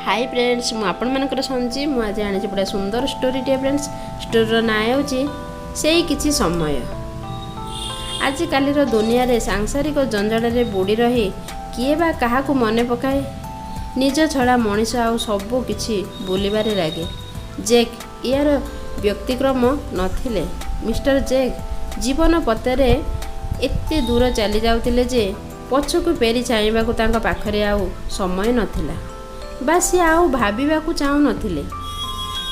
High friends, ମୁଁ ଆପଣମାନଙ୍କର ସଞ୍ଜୀବ। ମୁଁ ଆଜି ଆଣିଛି ଗୋଟେ ସୁନ୍ଦର ଷ୍ଟୋରିଟିଏ। ଫ୍ରେଣ୍ଡସ୍, ଷ୍ଟୋରିର ନାଁ ହେଉଛି ସେଇ କିଛି ସମୟ। ଆଜିକାଲିର ଦୁନିଆରେ ସାଂସାରିକ ଜଞ୍ଜାଳରେ ବୁଡ଼ି ରହି କିଏ ବା କାହାକୁ ମନେ ପକାଏ? ନିଜ ଛଡ଼ା ମଣିଷ ଆଉ ସବୁ କିଛି ଭୁଲିବାରେ ଲାଗେ। ଜେକ୍ ଏହାର ବ୍ୟତିକ୍ରମ ନଥିଲେ। ମିଷ୍ଟର ଜେକ୍ ଜୀବନ ପଥରେ ଏତେ ଦୂର ଚାଲି ଯାଉଥିଲେ ଯେ ପଛକୁ ଫେରି ଚାହିଁବାକୁ ତାଙ୍କ ପାଖରେ ଆଉ ସମୟ ନଥିଲା ବା ସିଏ ଆଉ ଭାବିବାକୁ ଚାହୁଁନଥିଲେ।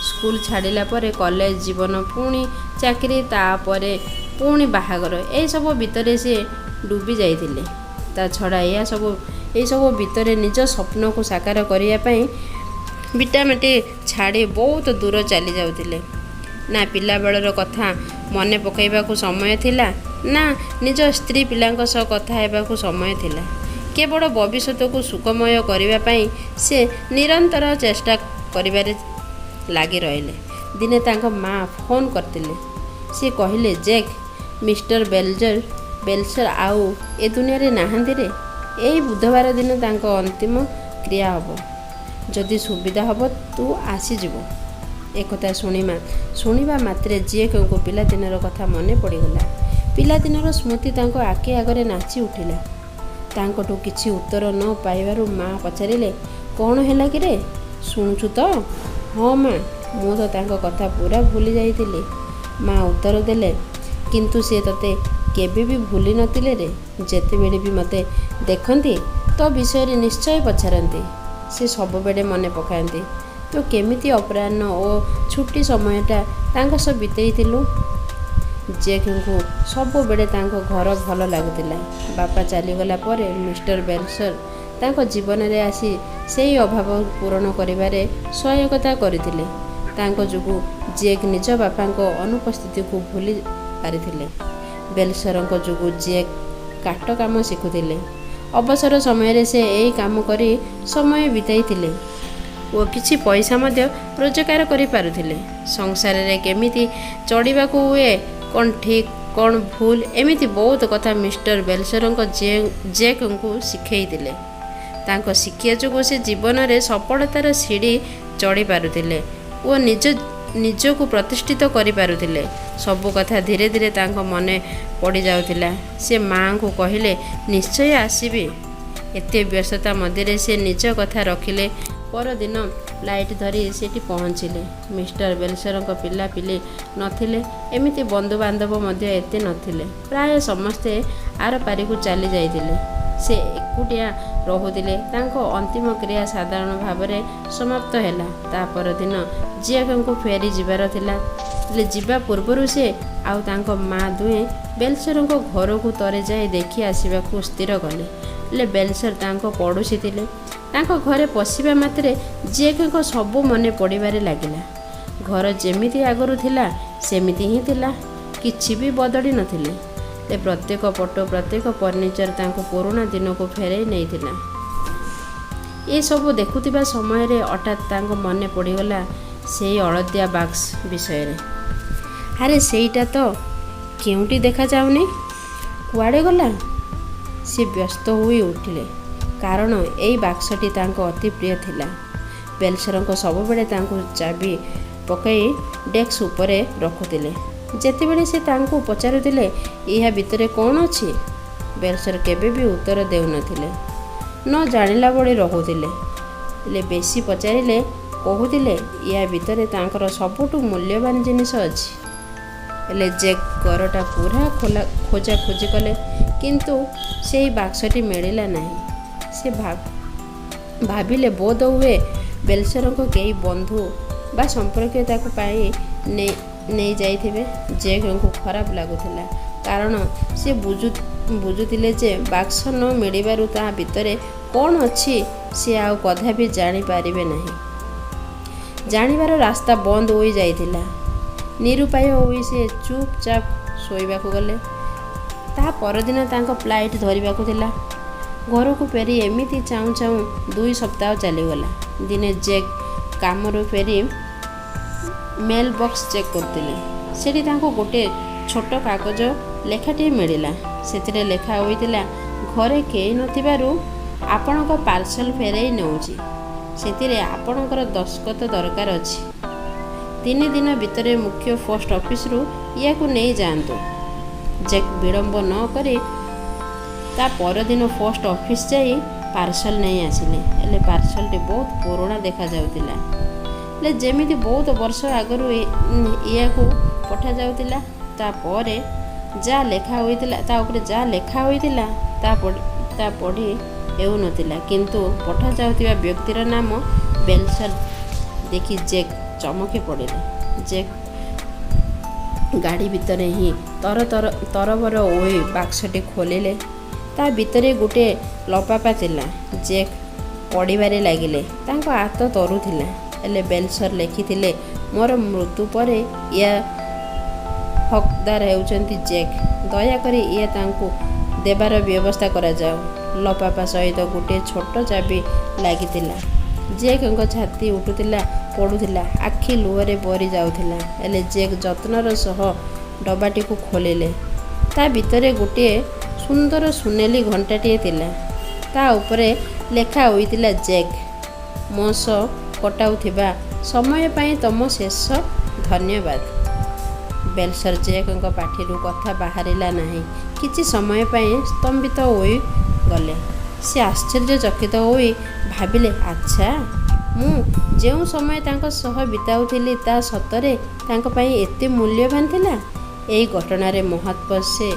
ସ୍କୁଲ ଛାଡ଼ିଲା ପରେ କଲେଜ ଜୀବନ, ପୁଣି ଚାକିରି, ତାପରେ ପୁଣି ବାହାଘର, ଏସବୁ ଭିତରେ ସିଏ ଡୁବି ଯାଇଥିଲେ। ତା ଛଡ଼ା ଏସବୁ ଭିତରେ ନିଜ ସ୍ୱପ୍ନକୁ ସାକାର କରିବା ପାଇଁ ଭିଟାମାଟି ଛାଡ଼ି ବହୁତ ଦୂର ଚାଲି ଯାଉଥିଲେ। ନା ପିଲାବେଳର କଥା ମନେ ପକାଇବାକୁ ସମୟ ଥିଲା, ନା ନିଜ ସ୍ତ୍ରୀ ପିଲାଙ୍କ ସହ କଥା ହେବାକୁ ସମୟ ଥିଲା। କେବଳ ଭବିଷ୍ୟତକୁ ସୁଖମୟ କରିବା ପାଇଁ ସେ ନିରନ୍ତର ଚେଷ୍ଟା କରିବାରେ ଲାଗି ରହିଲେ। ଦିନେ ତାଙ୍କ ମା ଫୋନ୍ କରିଥିଲେ। ସେ କହିଲେ, "ଜେକ୍, ମିଷ୍ଟର ବେଲସର ଆଉ ଏ ଦୁନିଆରେ ନାହାନ୍ତି ରେ। ଏଇ ବୁଧବାର ଦିନ ତାଙ୍କ ଅନ୍ତିମ କ୍ରିୟା ହେବ। ଯଦି ସୁବିଧା ହେବ, ତୁ ଆସିଯିବୁ।" ଏକଥା ଶୁଣିବା ମାତ୍ରେ ଜେକ୍‌ଙ୍କୁ ପିଲାଦିନର କଥା ମନେ ପଡ଼ିଗଲା। ପିଲାଦିନର ସ୍ମୃତି ତାଙ୍କ ଆଖି ଆଗରେ ନାଚି ଉଠିଲା। ତାଙ୍କଠୁ କିଛି ଉତ୍ତର ନ ପାଇବାରୁ ମା ପଚାରିଲେ, "କ'ଣ ହେଲା କିରେ, ଶୁଣୁଛୁ ତ?" "ହଁ ମା, ମୁଁ ତ ତାଙ୍କ କଥା ପୂରା ଭୁଲି ଯାଇଥିଲି," ମା ଉତ୍ତର ଦେଲେ। "କିନ୍ତୁ ସେ ତୋତେ କେବେ ବି ଭୁଲି ନଥିଲେ ରେ। ଯେତେବେଳେ ବି ମୋତେ ଦେଖନ୍ତି, ତୋ ବିଷୟରେ ନିଶ୍ଚୟ ପଚାରନ୍ତି। ସେ ସବୁବେଳେ ମନେ ପକାନ୍ତି ତୁ କେମିତି ଅପରାହ୍ନ ଓ ଛୁଟି ସମୟଟା ତାଙ୍କ ସହ ବିତେଇଥିଲୁ।" ଜେକ୍‌ଙ୍କୁ ସବୁବେଳେ ତାଙ୍କ ଘର ଭଲ ଲାଗୁଥିଲା। ବାପା ଚାଲିଗଲା ପରେ ମିଷ୍ଟର ବେଲସର ତାଙ୍କ ଜୀବନରେ ଆସି ସେହି ଅଭାବ ପୂରଣ କରିବାରେ ସହାୟକତା କରିଥିଲେ। ତାଙ୍କ ଯୋଗୁଁ ଜେକ୍ ନିଜ ବାପାଙ୍କ ଅନୁପସ୍ଥିତିକୁ ଭୁଲି ପାରିଥିଲେ। ବେଲସରଙ୍କ ଯୋଗୁଁ ଜେକ୍ କାଠ କାମ ଶିଖୁଥିଲେ। ଅବସର ସମୟରେ ସେ ଏହି କାମ କରି ସମୟ ବିତାଇଥିଲେ ଓ କିଛି ପଇସା ମଧ୍ୟ ରୋଜଗାର କରିପାରୁଥିଲେ। ସଂସାରରେ କେମିତି ଚଳିବାକୁ ହୁଏ, କ'ଣ ଠିକ୍, କ'ଣ ଭୁଲ, ଏମିତି ବହୁତ କଥା ମିଷ୍ଟର ବେଲସରଙ୍କ ଜେକ୍‌ଙ୍କୁ ଶିଖେଇଥିଲେ। ତାଙ୍କ ଶିକ୍ଷା ଯୋଗୁଁ ସେ ଜୀବନରେ ସଫଳତାର ସିଡ଼ି ଚଢ଼ି ପାରୁଥିଲେ ଓ ନିଜକୁ ପ୍ରତିଷ୍ଠିତ କରିପାରୁଥିଲେ। ସବୁ କଥା ଧୀରେ ଧୀରେ ତାଙ୍କ ମନେ ପଡ଼ିଯାଉଥିଲା। ସେ ମାଆଙ୍କୁ କହିଲେ, "ନିଶ୍ଚୟ ଆସିବି।" ଏତେ ବ୍ୟସ୍ତତା ମଧ୍ୟରେ ସେ ନିଜ କଥା ରଖିଲେ। ପରଦିନ ଫ୍ଲାଇଟ୍ ଧରି ସେଠି ପହଞ୍ଚିଲେ। ମିଷ୍ଟର ବେଲସରଙ୍କ ପିଲାପିଲି ନଥିଲେ। ଏମିତି ବନ୍ଧୁବାନ୍ଧବ ମଧ୍ୟ ଏତେ ନଥିଲେ। ପ୍ରାୟ ସମସ୍ତେ ଆରପାରିକୁ ଚାଲି ଯାଇଥିଲେ। ସେ ଏକୁଟିଆ ରହୁଥିଲେ। ତାଙ୍କ ଅନ୍ତିମ କ୍ରିୟା ସାଧାରଣ ଭାବରେ ସମାପ୍ତ ହେଲା। ତା ପରଦିନ ଜେକ୍‌ଙ୍କୁ ଫେରି ଯିବାର ଥିଲା। ହେଲେ ଯିବା ପୂର୍ବରୁ ସେ ଆଉ ତାଙ୍କ ମା ଦୁହେଁ ବେଲସରଙ୍କ ଘରକୁ ଥରେ ଯାଇ ଦେଖି ଆସିବାକୁ ସ୍ଥିର କଲେ। ହେଲେ ବେଲସର ତାଙ୍କ ପଡ଼ୋଶୀ ଥିଲେ। ତାଙ୍କ ଘରେ ପଶିବା ମାତ୍ରେ ଜେକ୍‌ଙ୍କ ସବୁ ମନେ ପଡ଼ିବାରେ ଲାଗିଲା। ଘର ଯେମିତି ଆଗରୁ ଥିଲା, ସେମିତି ହିଁ ଥିଲା। କିଛି ବି ବଦଳି ନଥିଲେ। ହେଲେ ପ୍ରତ୍ୟେକ ପଟ, ପ୍ରତ୍ୟେକ ଫର୍ଣ୍ଣିଚର ତାଙ୍କୁ ପୁରୁଣା ଦିନକୁ ଫେରାଇ ନେଇଥିଲା। ଏସବୁ ଦେଖୁଥିବା ସମୟରେ ହଠାତ୍ ତାଙ୍କ ମନେ ପଡ଼ିଗଲା ସେଇ ହଳଦିଆ ବାକ୍ସ ବିଷୟରେ। ଆରେ, ସେଇଟା ତ କେଉଁଠି ଦେଖାଯାଉନି! କୁଆଡ଼େ ଗଲା? ସେ ବ୍ୟସ୍ତ ହୋଇ ଉଠିଲେ। କାରଣ ଏଇ ବାକ୍ସଟି ତାଙ୍କ ଅତି ପ୍ରିୟ ଥିଲା। ବେଲସରଙ୍କ ସବୁବେଳେ ତାଙ୍କୁ ଚାବି ପକାଇ ଡେସ୍କ ଉପରେ ରଖୁଥିଲେ। ଯେତେବେଳେ ସେ ତାଙ୍କୁ ପଚାରୁଥିଲେ, ଏହା ଭିତରେ କ'ଣ ଅଛି, ବେଲସର କେବେ ବି ଉତ୍ତର ଦେଉନଥିଲେ। ନ ଜାଣିଲା ଭଳି ରହୁଥିଲେ। ହେଲେ ବେଶୀ ପଚାରିଲେ କହୁଥିଲେ, ଏହା ଭିତରେ ତାଙ୍କର ସବୁଠୁ ମୂଲ୍ୟବାନ ଜିନିଷ ଅଛି। ହେଲେ ଜେକ୍ ଘରଟା ପୂରା ଖୋଜାଖୋଜି କଲେ, କିନ୍ତୁ ସେହି ବାକ୍ସଟି ମିଳିଲା ନାହିଁ। ସେ ଭାବିଲେ, ବୋଧ ହୁଏ ବେଲସରଙ୍କ କେହି ବନ୍ଧୁ ବା ସମ୍ପର୍କୀୟ ତାକୁ ପାଇଁ ନେଇଯାଇଥିବେ। ଜେକ୍‌ଙ୍କୁ ଖରାପ ଲାଗୁଥିଲା। କାରଣ ସେ ବୁଝୁଥିଲେ ଯେ ବାକ୍ସ ନ ମିଳିବାରୁ ତା ଭିତରେ କ'ଣ ଅଛି, ସେ ଆଉ କଦାପି ଜାଣିପାରିବେ ନାହିଁ। ଜାଣିବାର ରାସ୍ତା ବନ୍ଦ ହୋଇ ଯାଇଥିଲା। ନିରୁପାୟ ହୋଇ ସେ ଚୁପଚାପ ଶୋଇବାକୁ ଗଲେ। ତା ପରଦିନ ତାଙ୍କ ଫ୍ଲାଇଟ୍ ଧରିବାକୁ ଥିଲା। ଘରକୁ ଫେରି ଏମିତି ଚାହୁଁ ଚାହୁଁ 2 ସପ୍ତାହ ଚାଲିଗଲା। ଦିନେ ଜେକ୍ କାମରୁ ଫେରି ମେଲ୍ ବକ୍ସ ଚେକ୍ କରୁଥିଲେ। ସେଠି ତାଙ୍କୁ ଗୋଟିଏ ଛୋଟ କାଗଜ ଲେଖାଟିଏ ମିଳିଲା। ସେଥିରେ ଲେଖା ହୋଇଥିଲା, "ଘରେ କେହି ନଥିବାରୁ ଆପଣଙ୍କ ପାର୍ସଲ ଫେରାଇ ନେଉଛି। ସେଥିରେ ଆପଣଙ୍କର ଦସ୍ତଖତ ଦରକାର ଅଛି। 3 ଦିନ ଭିତରେ ମୁଖ୍ୟ ପୋଷ୍ଟ ଅଫିସରୁ ଏହାକୁ ନେଇ ଯାଆନ୍ତୁ। ଜେକ୍ ବିଳମ୍ବ ନ କରି ତା ପରଦିନ ପୋଷ୍ଟ ଅଫିସ ଯାଇ ପାର୍ସଲ ନେଇ ଆସିଲେ। ହେଲେ ପାର୍ସଲଟି ବହୁତ ପୁରୁଣା ଦେଖାଯାଉଥିଲା, ହେଲେ ଯେମିତି ବହୁତ ବର୍ଷ ଆଗରୁ ଏହାକୁ ପଠାଯାଉଥିଲା। ତାପରେ ଯାହା ଲେଖା ହୋଇଥିଲା ତା ଉପରେ ଯାହା ଲେଖା ହୋଇଥିଲା, ତା ପଢ଼ି ହେଉନଥିଲା। କିନ୍ତୁ ପଠାଯାଉଥିବା ବ୍ୟକ୍ତିର ନାମ ବେଲସର ଦେଖି ଜେକ୍ ଚମକି ପଡ଼ିଲେ। ଜେକ୍ ଗାଡ଼ି ଭିତରେ ହିଁ ତର ତର ତରବର ହୋଇ ବାକ୍ସଟି ଖୋଲିଲେ। ତା ଭିତରେ ଗୋଟିଏ ଲଫାପା ଥିଲା। ଜେକ୍ ପଢ଼ିବାରେ ଲାଗିଲେ। ତାଙ୍କ ହାତ ଥରୁଥିଲା। ହେଲେ ବେଲସର ଲେଖିଥିଲେ, "ମୋର ମୃତ୍ୟୁ ପରେ ଏହା ହକଦାର ହେଉଛନ୍ତି ଜେକ୍। ଦୟାକରି ଏହା ତାଙ୍କୁ ଦେବାର ବ୍ୟବସ୍ଥା କରାଯାଉ।" ଲଫାପା ସହିତ ଗୋଟିଏ ଛୋଟ ଚାବି ଲାଗିଥିଲା। ଜେକ୍ଙ୍କ ଛାତି ଉଠୁଥିଲା, ପଡ଼ୁଥିଲା, ଆଖି ଲୁହରେ ଭରି ଯାଉଥିଲା। ହେଲେ ଜେକ୍ ଯତ୍ନର ସହ ଡବାଟିକୁ ଖୋଲିଲେ। ତା ଭିତରେ ଗୋଟିଏ ସୁନ୍ଦର ସୁନେଲି ଘଣ୍ଟାଟିଏ ଥିଲା। ତା ଉପରେ ଲେଖା ହୋଇଥିଲା, "ଜେକ୍, ମୋ ସହ କଟାଉଥିବା ସମୟ ପାଇଁ ତମ ଶେଷ ଧନ୍ୟବାଦ।" ବେଲସର ଜେକ୍ଙ୍କ ପାଟିରୁ କଥା ବାହାରିଲା ନାହିଁ। କିଛି ସମୟ ପାଇଁ ସ୍ତମ୍ଭିତ ହୋଇଗଲେ। ସେ ଆଶ୍ଚର୍ଯ୍ୟଚକିତ ହୋଇ ଭାବିଲେ, ଆଚ୍ଛା, ମୁଁ ଯେଉଁ ସମୟ ତାଙ୍କ ସହ ବିତାଉଥିଲି, ତା ସତରେ ତାଙ୍କ ପାଇଁ ଏତେ ମୂଲ୍ୟବାନ ଥିଲା? ଏହି ଘଟଣାର ମହତ୍ତ୍ୱ ସେ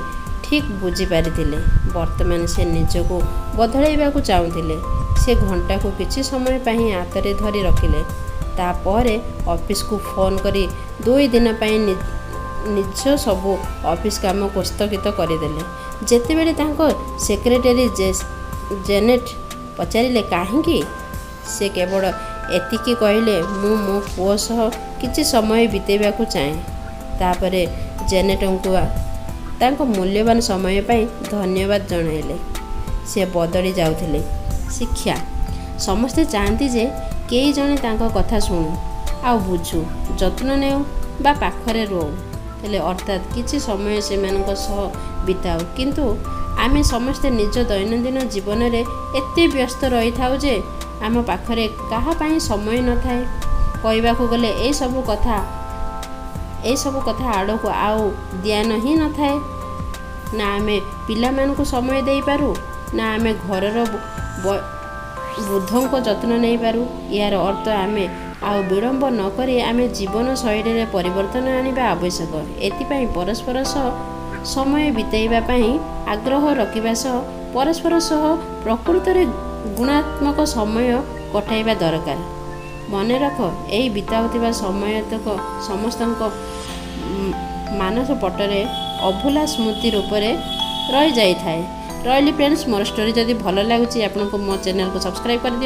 ଠିକ୍ ବୁଝିପାରିଥିଲେ। ବର୍ତ୍ତମାନ ସେ ନିଜକୁ ବଦଳାଇବାକୁ ଚାହୁଁଥିଲେ। ସେ ଘଣ୍ଟାକୁ କିଛି ସମୟ ପାଇଁ ହାତରେ ଧରି ରଖିଲେ। ତାପରେ ଅଫିସକୁ ଫୋନ୍ କରି 2 ଦିନ ପାଇଁ ନିଜ ସବୁ ଅଫିସ କାମକୁ ସ୍ଥଗିତ କରିଦେଲେ। ଯେତେବେଳେ ତାଙ୍କ ସେକ୍ରେଟେରୀ ଜେନେଟ୍ ପଚାରିଲେ କାହିଁକି, ସେ କେବଳ ଏତିକି କହିଲେ, "ମୁଁ ମୋ ପୁଅ ସହ କିଛି ସମୟ ବିତେଇବାକୁ ଚାହେଁ।" ତାପରେ ଜେନେଟ୍ଙ୍କୁ ତାଙ୍କ ମୂଲ୍ୟବାନ ସମୟ ପାଇଁ ଧନ୍ୟବାଦ ଜଣାଇଲେ। ସେ ବଦଳି ଯାଉଥିଲେ। ଶିକ୍ଷା: ସମସ୍ତେ ଚାହାନ୍ତି ଯେ କେହି ଜଣେ ତାଙ୍କ କଥା ଶୁଣୁ ଆଉ ବୁଝୁ, ଯତ୍ନ ନେଉ ବା ପାଖରେ ରହୁ, ହେଲେ ଅର୍ଥାତ୍ କିଛି ସମୟ ସେମାନଙ୍କ ସହ ବିତାଉ। କିନ୍ତୁ ଆମେ ସମସ୍ତେ ନିଜ ଦୈନନ୍ଦିନ ଜୀବନରେ ଏତେ ବ୍ୟସ୍ତ ରହିଥାଉ ଯେ ଆମ ପାଖରେ କାହା ପାଇଁ ସମୟ ନଥାଏ। କହିବାକୁ ଗଲେ ଏସବୁ କଥା ଆଡ଼କୁ ଆଉ ଧ୍ୟାନ ହିଁ ନଥାଏ। ନା ଆମେ ପିଲାମାନଙ୍କୁ ସମୟ ଦେଇପାରୁ, ନା ଆମେ ଘରର ବୃଦ୍ଧଙ୍କ ଯତ୍ନ ନେଇପାରୁ। ଏହାର ଅର୍ଥ, ଆମେ ଆଉ ବିଳମ୍ବ ନକରି ଆମେ ଜୀବନ ଶୈଳୀରେ ପରିବର୍ତ୍ତନ ଆଣିବା ଆବଶ୍ୟକ। ଏଥିପାଇଁ ପରସ୍ପର ସହ ସମୟ ବିତାଇବା ପାଇଁ ଆଗ୍ରହ ରଖିବା ସହ ପରସ୍ପର ସହ ପ୍ରକୃତରେ ଗୁଣାତ୍ମକ ସମୟ କଟାଇବା ଦରକାର। ମନେ ରଖ, ଏହି ବିତାଉଥିବା ସମୟତକ ସମସ୍ତଙ୍କ ମାନସପଟରେ ଅଭୁଲା ସ୍ମୃତି ରୂପରେ ରହିଯାଇଥାଏ। ରହିଲି ଫ୍ରେଣ୍ଡସ୍। ମୋର ଷ୍ଟୋରି ଯଦି ଭଲ ଲାଗୁଛି ଆପଣଙ୍କୁ, ମୋ ଚ୍ୟାନେଲକୁ ସବସ୍କ୍ରାଇବ୍ କରିଦିଅନ୍ତୁ।